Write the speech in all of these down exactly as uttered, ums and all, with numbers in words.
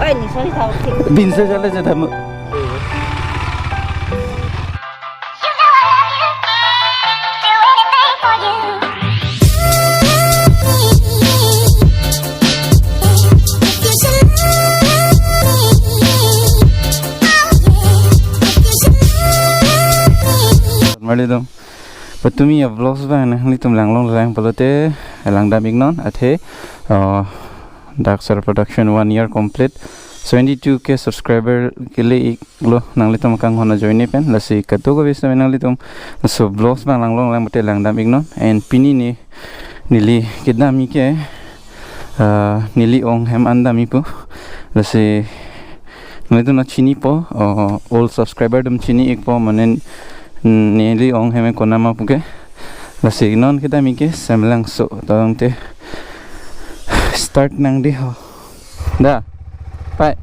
Oi, ni sorry tau. Binso jale je thamu. Mali dong. Patumi a-vlogs abang nanglitum langlong lang pulote langdam iknon athe, uh, Daksar Production one year complete, seventy-two K subscriber kele iklo, nanglitum kanghon ajoine pen, lasi kadokave sitame nanglitum laso vlogs abang langlong lang pulote langdam iknon. And pini ne neli kedam ike, uh, neli ong hem an damji pu. Lasi nanglitum chinipo, uh, old subscriber atum chini ikpo, mane neli ong hem konat ma puke. Lasi non kedam ike Semlangso tangte start nangji ho. Da. Pai.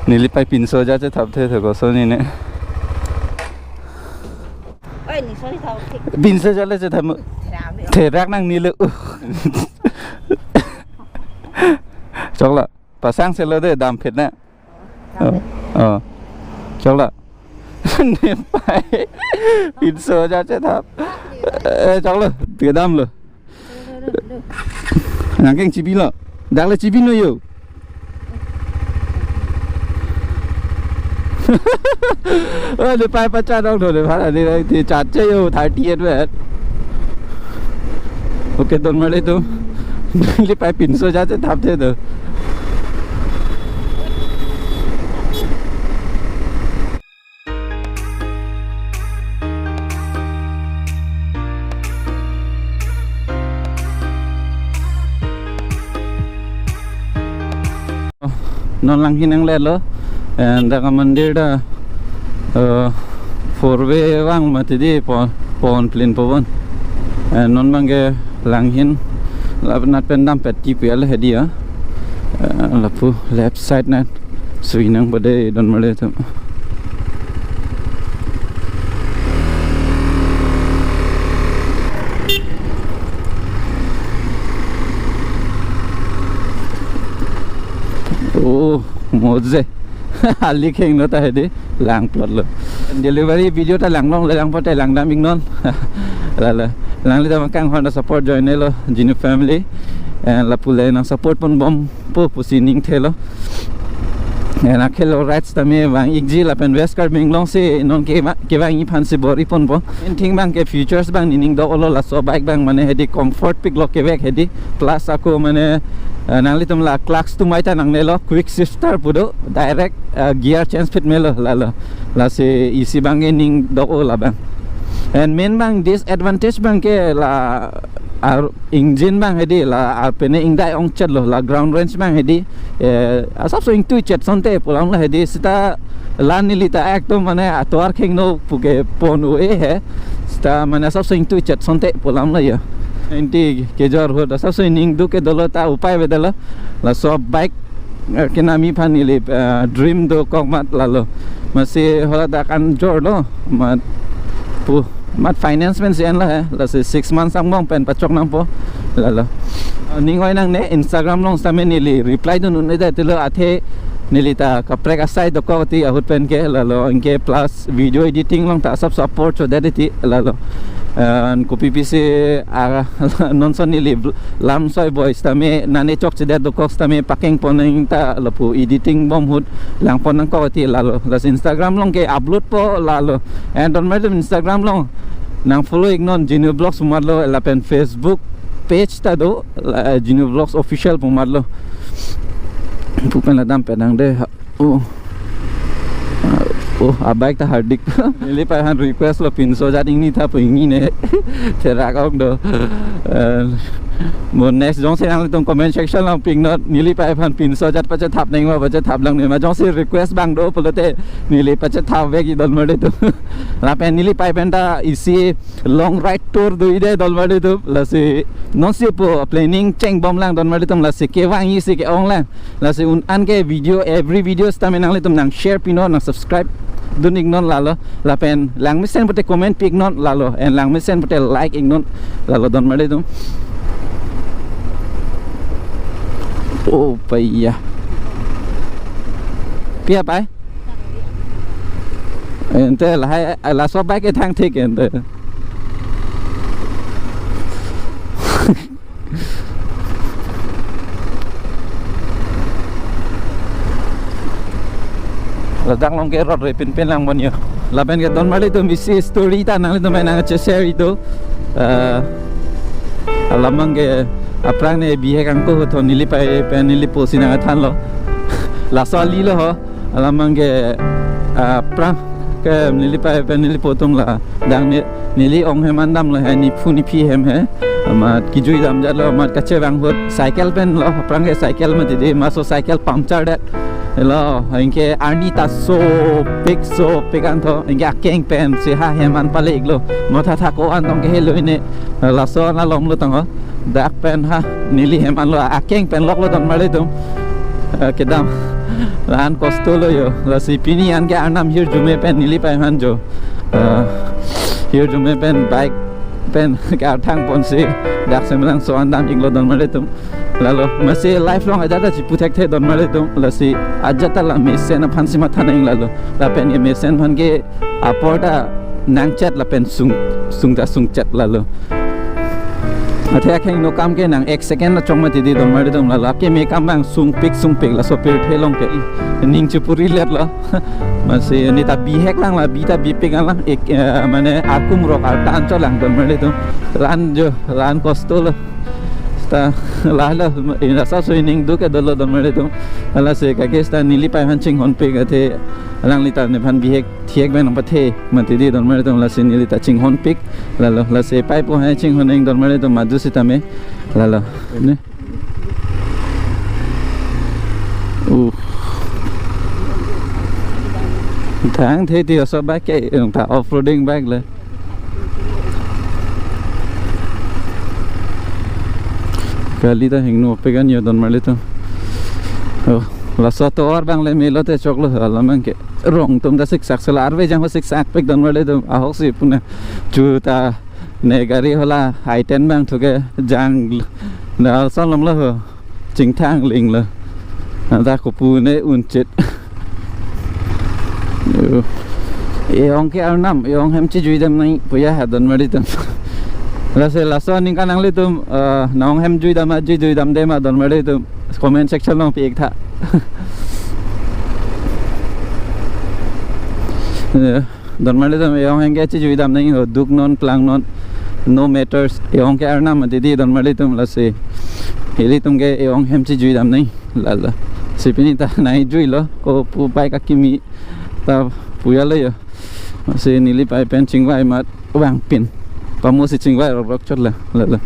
Neli pai pinso ja chethapthe tho kosonji ne. Oi, ni sorry tau. Binso jale je thamu. Therak nang nilo. Choklo. Pasang selo de dam phet na. Oh. Oh. Choklo. Ne pai pinso ja chethap. Eh, choklo. Kedamlo. Nangkeng chibilo. Dakle chibi noi yo. Oh, ne pai pachanong do ne bhara ne ti chache yo thirty-eight vet. Okay, don mali tu. Ne pai pinso ja chethapthe tu. Non langhin nanglelo, and dak amandir ta, uh, four way vang mati di pon, pon plin pon. And non abangke langhin lapen nat pen dam pet ti pial hedi ya. Uh, lapu left side na. Sui nang pada don mali tu. Oh, moje. Ali khengno ta hedi lang plot lo. Delivery video ta langlong le lang pulote langdam iknon. Lalo. Nanglitum kanghon ta support ajoine lo, Jinu family. Eh, lapu le nang support ponbompo pusi ning thelo. Eh, na khelo rides tame vang ikji lapen West Karbi Anglong si non ke ma, kevangji aphan si bor-i ponpo. Main thing abangke features abang nening dolo, laso bike abang mane hedi comfort piklo kevek hedi. Plus ako mane, eh, nanglitum la clutch atum mai ta nangnelo, quick shifter pu do, direct, eh, gear change pit melo lalo. Lasi isi abangke ning dolo labang. And main abang disadvantage abangke la ar engine abang hedi la arpene ingdai ongchetlo, la ground range abang hedi, eh, asapso ingtui chetsonte pu alam lo hedi, seta la neli ta ekdom mane atovar khengno puke pon-o-e he, seta mane asapso ingtui chetsonte pu alam lo ya. Inti kejor ahut asapso ining duk ke dolo ta upai avedetlo. Laso bike, eh, kenamji aphan neli, eh, dream dokok mat lalo. Masi hala dak anjor lo, mat pu, mat finance pen si enlo he, lasi six months angbong pen pachok nangpo lalo. Eh, ning oi nangne, Instagram along sitame neli reply dun un-edet lo, athe neli ta kaprek asai dokok ti ahut pen ke lalo, anke plus video editing along ta asap support chodet ti lalo. Eh, kopi pisi, ah, non ason neli vl-, lam soi boi sitame nane chokchedet dokok sitame pakeng pon nang ta lapu editing bom ahut lang pon nangkok ti lalo. Lasi Instagram along ke upload po lalo. And don mali Instagram along nang follow iknon Jinu Vlogs pu matlo lapen Facebook page ta do, la, Jinu Vlogs Official pu matlo. Pu pen la dam pen nang de. Oh. Ah, oh, a-bike ta hardik. Neli pai aphan request lo pinso jat ingni tha pu ingni ne. Therak ok do. Eh, mo next jongsi nanglitum comment section along ping non, neli pai aphan pinso jat pachethap nangma pachethap lang ne ma, jongsi request abang do pulote neli pachethap vek i don mali tu. Lapen neli pai pen ta isi long ride tour do-i de don mali tu. Lasi non si po planning chengbom lang don mali tu, lasi kevangji si ke-ong lang. Lasi un-an ke video, every video sitame nanglitum nang share pinon, nang subscribe dun iknon lalo. Lapen langmesen pulote comment pi iknon lalo. And langmesen pulote like iknon lalo don mali tu. Oh, paiya. Pia pai? Ante lahai, laso bike ke thang thik ante. Ladak along ke road re pinpin lang bon yo. Lapen ke donmarlitum isi story ta nanglitum nang che share ito. Eh, alamang ke aphrang ne bihek angko ho thon neli pai pen neli po si nang thanlo. Laso ali lo ho. Alamang ke, ah, aphrang ke neli pai pen neli po atum la dang ne neli ong hem an damlo he, nephu nephi hem he. Amat kejui damjatlo, amat kachevang ahut cycle pen lo, aphrang ke cycle mati di, maso cycle puncture det. Lo, anke arni ta sopik sopik an tho, anke akeng pen si ha hem an pale-iklo. Motha thako an tong ke helo ne, laso na lomlo tang ho. Dak pen ha, neli hem an lo, akeng pen loklo donmarlitum. Eh, kedam, la-an kosto lo yo. Lasi pini anke arnam hirjume pen neli pai han jo. Eh, hirjume pen bike pen karthang ponsi dak Semarang so an dam-iklo donmarlitum. Lalo, masi life along ajat ta chipu thekthe donmarlitum. Lasi ajat ta la mesen aphan si matha nang lalo. Lapen ke mesen aphan ke apor ta nangchet lapen sung, sung ta sungchet lalo. Athe akheng no kam ke nang ek second na chong mati di donmarlitum, lalo ake me kam bang sungpik sungpik, laso pirthe along ke ning chipuri letlo. Masi ne ta bihek lang, la bi ta bipik lang, ek, eh, mane akum rok arta anchot lang donmarlitum. La-an jo, la-an kosto lo. Ta lalo, ina sa so ining duk ke dolo donmarlitum. Lasi kake ta neli pai aphan chinghonpik, athe alangli ta nephan bihek thiek pen nang pathe mati di donmarlitum, lasi neli ta chinghonpik. Lalo, lasi pai po hai chinghon ing donmarlitum, madu sitame. Lalo, ne. Uh. Thang the ti oso bike ke, ta off-roading bike le. Kali ta hingno pegan yo donmarlitum. Oh, laso atovar abang le melo te choklo, alamang ke rong atum ta siksak sela, arve jang ho siksak pik donmarlitum, ahok si puna. Chu ta ne gari hala I ten bang thuke jang na salom lo ho. Chingthang linglo. Anta kopu ne unchit. Yo. E-ong ke arnam, e-ong hem chijui dam nang puya ha donmarlitum. Lasi laso aningkan nanglitum, eh, nang-ong hem jui dam ma, jui jui damde ma donmarlitum, comment section along pi-ik tha. Yo. Donmarlitum e-ong hem ke chijui dam nang ho, duk non, klang non, no matters. E-ong ke arnam mati di donmarlitum, lasi ilitum ke e-ong hem chijui dam nang lalo. Si pini ta nai juilo, kopu pai kakimi ta puya lo yo. Si neli pai pen chingvai amat vangpin. Pamo si chingvai rok rok chot la. Lalo.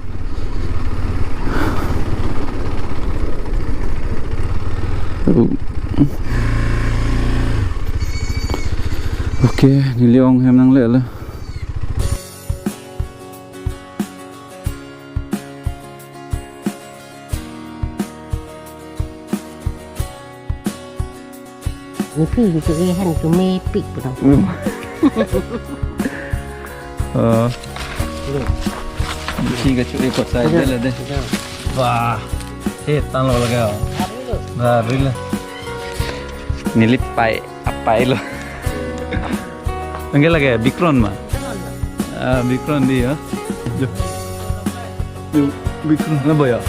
Okay, neli ong hem nanglelo. Nepi kecho-e han kemepik pulo. Hmm. Oh. Lo. Nepi kecho-e kotsai. Lo. Dele de. Lo. Wah. Eh, tanglo lagi. Ari lo. Nah, ari lo. Neli pai, apai lo. Anke lagi Bikron ma? Ah, Bikron di ya. Yo. Yo, Bikron na boya.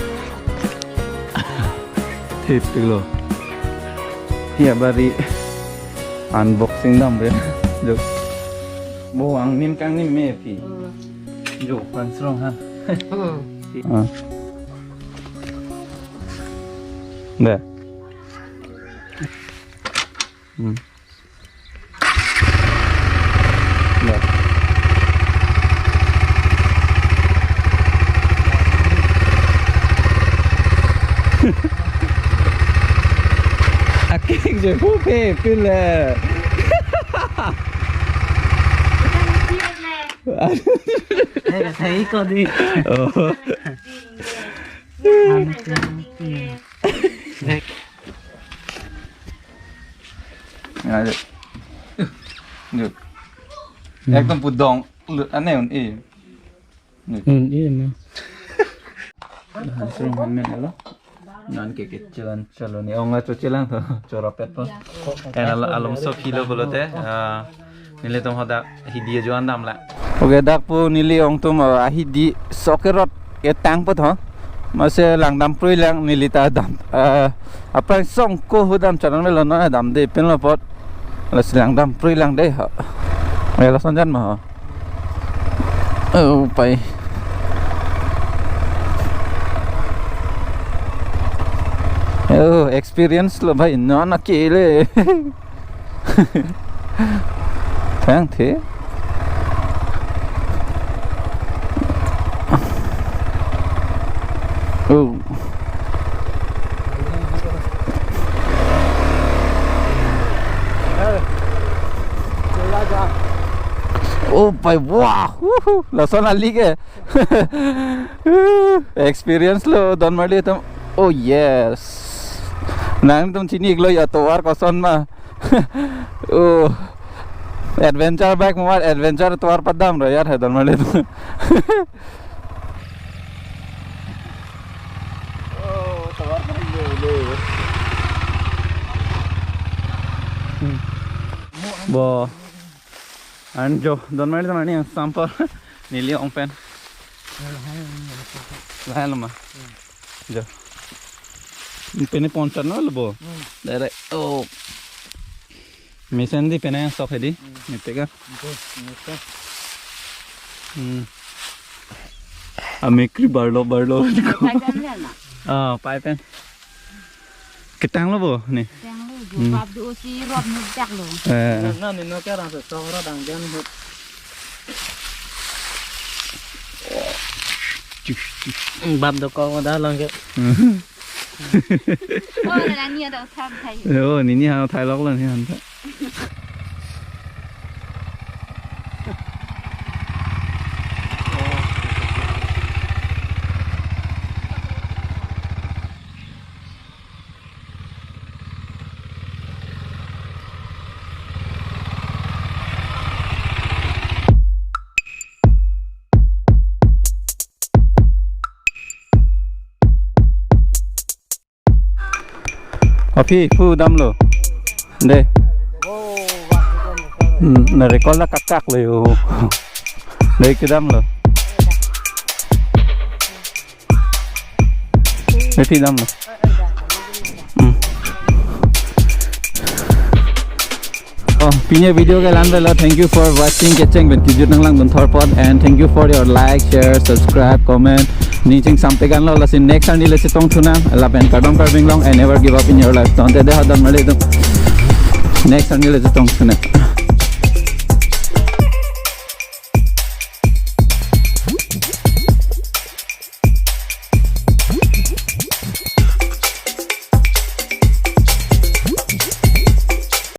Thip lo. Ya bari unboxing dam ya. Jo. Bo angnim kangnim me phi. Hmm. Jo, pansrong ha. Hmm. Ah. Deh. Hmm. Deh. Akik je pu pe pile. Eh, kathai ko di. Oh. Anu ke, anu ke. Deh. Ya, deh. Deh. Hmm. Ekdom pudong. Lut ane un-e. Deh. Un-e na. Langsung main lo. Non ke ke chon chalo ni ong acho chelang to chorapet po. Ya. Kan alo alom so philo bolote. Ah, nelitum hadak hidi ajo an damlang. Oke, dak pu neli ong atum, ah, hidi sok erot ketang po tho. Mase langdam prui lang neli ta dam. Ah, aphrang song ko hu dam charan melo non damde pinlo apot. Lasi langdam prui lang de ho. Eh, lason jan ma ho. Oh, pai. Oh, experience lo bhai, non akele. Thang the. Oh. Oh, pai, wah, wuhu, lason ali ke. Experience lo, Don Marley atum. Oh, yes. Nangtum chini-iklo ya tovar koson ma. Oh. Adventure bike mo adventure tovar padam ro yar hai Don Marley atum. Oh, tovar padam lo. Hmm. Bo. Anjo, Don Marley atum arni yang sampel. Neli ong pen. Lahai lo ma. Jo. Pene ponchar no lo bo. Hmm. Direct. Oh. Mesen di pene sok hedi. Hmm. Mete ka. Mete, mete. Hmm. Amekri barlo barlo. Pai pen le na. Ah, pai pen. Ketang lo bo ni. Ketang lo, hmm, jubab do si rot nujak lo. Eh. Na ni no kya rang so rot ang jan hut. Bab do ko da lang ke. Hmm. Oh, la ni ada utham thai. Oh, ni ni ha thai lok la ni han. Aphi, pu damlo. De. Hmm, na record la kakak lo yo. De, kedam lo. De, kedam lo. Hmm. Oh, pini video ke la-an lo. Thank you for watching. Kecheng pen kejut nanglang dun thor apot, and thank you for your like, share, subscribe, comment. Ning cheng sampe kan lo, lasi next arni le chetong thunang. Lapen kardom Karbi Anglong and never give up in your life. Tonte de ha Don Marley atum. Next arni le chetong thunang.